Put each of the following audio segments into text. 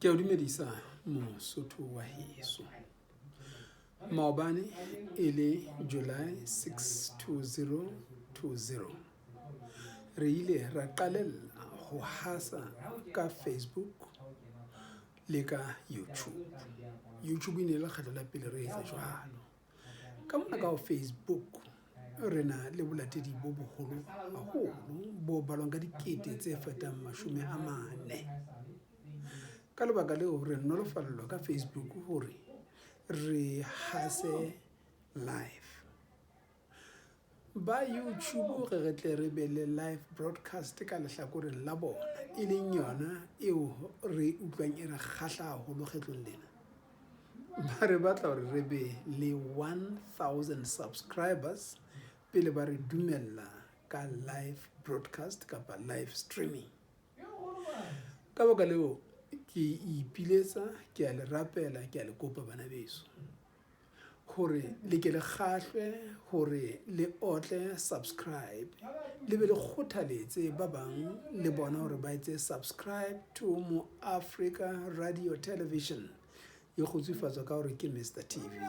Ke a o dumedisa Mosotho wa heso. Maobane e le July 6 2020, re ile ra qalella ho hasa ka Facebook le ka YouTube. YouTube e ne le lekgetlo la pele re etsa jwalo. Ka mona ka ho Facebook re na le bolatedi bo boholo haholo bo balwang ka dikete tse fetang 40. Ka lebaka leo re nolofallwa ka Facebook hore re hase live. Ba YouTube re re tle re be le live broadcast ka lehlakoreng la bona, e leng yona eo re utlwang e re kgahla haholo kgetlong lena. Ba re batla hore re be le 1000 subscribers pele ba re dumella ka live broadcast kapa live streaming. Ka baka leo ke ipiletsa, ke a le rapela, ke a le kopa bana beso hore le ke le kgahlwe hore le otle subscribe, le be le kgothaletse ba bang le bona hore ba etse subscribe to Mo Africa Radio Television. E kgutsufatswa ka hore ke Mr TV,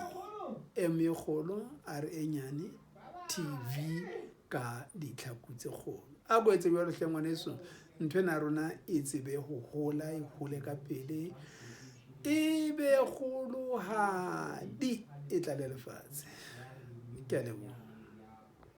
M e kgolo, R e nyane, TV ka ditlhaku tse kgolo. A ko etse jwalo hle ngwaneso, ntho ena ya rona e tsebe ho hola, e hole ka pele, e be kgolohadi, e tlale lefatshe. Ke a leboha.